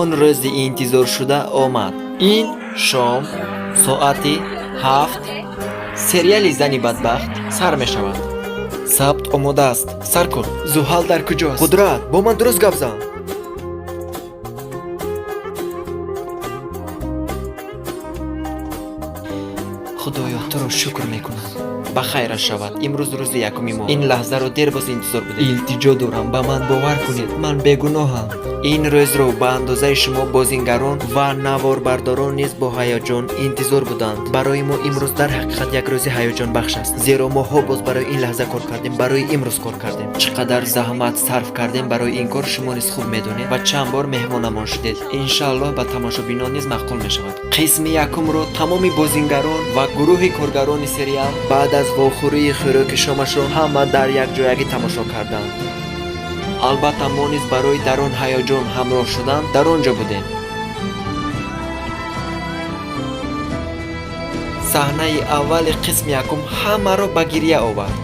Он рӯзи интизоршуда омад. Ин шом соати 7 сериали «Зани бадбахт» сар мешавад. Сабт омода аст. Сар кун. Зуҳал дар куҷост? Қудрат, бо ман дуруст гап зан. Худоё, туро шукр мекунам. Ба хайраш шавад. Имрӯз рӯзи якуми мо. Ин лаҳзаро дербоз интизор будем. Илтиҷо дорам, ба ман бовар кунед, ман бегуноҳам. Ин рӯзро ба андозаи шумо бозингарон ва наворбардорон низ бо ҳаяҷон интизор буданд. Барои мо имрӯз дар ҳақиқат як рӯзи ҳаяҷонбахш аст, зеро моҳо боз барои ин лаҳза кор кардем, барои имрӯз кор кардем. Чӣ қадар заҳмат сарф кардем барои ин кор, шумо низ хуб медонед ва чанд бор меҳмонамон шудед. Иншааллоҳ, ба тамошобинон низ маъқул мешавад. Қисми якумро тамоми бозингарон ва гурӯҳи коргарони сериал баъд аз вохӯрии хӯроки шомашон ҳама дар якҷоягӣ тамошо карданд. Албатта, мо низ барои дар он ҳаяҷон ҳамроҳ шудан дар он ҷо будем. Саҳнаи аввали қисми якум ҳамаро ба гирья овард.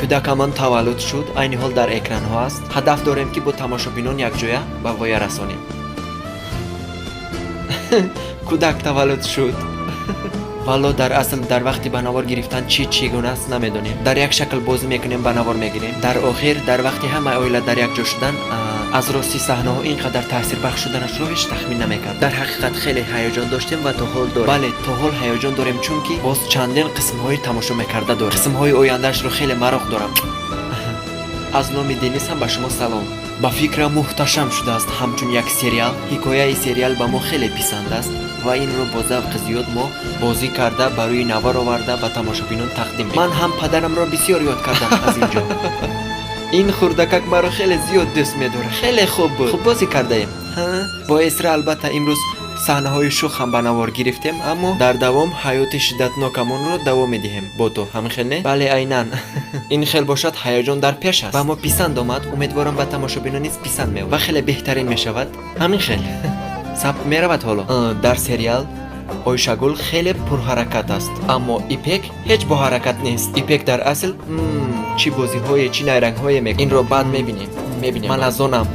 Кӯдакамон таваллуд шуд, айни ҳол дар экранҳо аст. Ҳадаф дорем, ки бо тамошобинон якҷоя ба воя расонем. Кӯдак таваллуд шуд. Валло, дар асл, дар вақти ба навор гирифтан чӣ чӣ гуна аст, намедонем. Дар як шакл бозӣ мекунем, ба навор мегирем. Дар охир, дар вақти ҳамаи оила дар як ҷо шудан, аз рости саҳнаҳо ин қадар таъсирбахш шуданашро ҳеҷ тахмин намекардам. Дар ҳақиқат хеле ҳаяҷон доштем ва то ҳол дорем. Бале, то ҳол ҳаяҷон дорем, чунки боз чандин қисмҳои тамошо мекарда дорем. Қисмҳои ояндаашро хеле мароқ дорам. Аз номи Денис ҳам ба шумо салом. Ба фикрам, муҳташам шудааст ҳамчун як сериал. Ҳикояи сериал ба мо хеле писанд аст ва инро бо завқи зиёд мо бозӣ карда, ба рӯи навор оварда, ба тамошобинон тақдим. Ман ҳам падарамро бисёр ёд кардам аз ин ҷо. Ин хурдакак маро хеле зиёд дӯст медорад. Хеле хуб буд, хуб бозӣ кардаем. Бо Эсра, албатта, имрӯз саҳнаҳои шӯх ҳам ба навор гирифтем, аммо дар давом ҳаёти шиддатнокамонро давом медиҳем бо ту. Ҳамин хел, не? Бале, айнан ин хел бошад. Ҳаяҷон дар пеш аст. Ба мо писанд омад, умедворам, ба тамошобинон низ писанд меояд ва хеле беҳтарин мешавад. Ҳамин хел сабт меравад ҳоло. Дар сериал Ойшагул хеле пурҳаракат аст, аммо Ипек ҳеҷ бо ҳаракат нест. Ипек дар асл чӣ бозиҳое, чӣ найрангҳое мекунад, инро баъд мебинем. Мебинем. Ман аз онам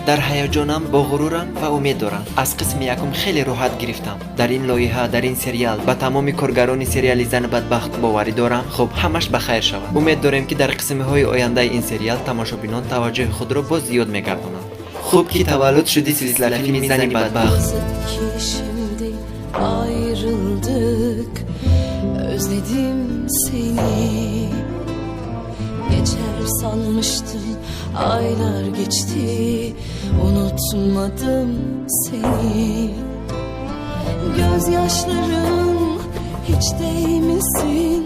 дар ҳаяҷонам, бо ғурурам ва умед дорам. Аз қисми якум хеле роҳат гирифтам дар ин лоиҳа, дар ин сериал. Ба тамоми коргарони сериали «Зани бадбахт» боварӣ дорам. Хуб, ҳамаш ба хайр шавад. Умед дорем, ки дар қисмҳои ояндаи ин сериал тамошобинон таваҷҷӯҳи худро боз зиёд мегардонанд. Хуб ки таваллуд шуди силсилафилми «Зани бадбахт». Yazık ki şimdi ayrıldık. Özledim seni. Geçer sanmıştım, aylar geçti. Unutmadım seni. Gözyaşların hiç değmesin.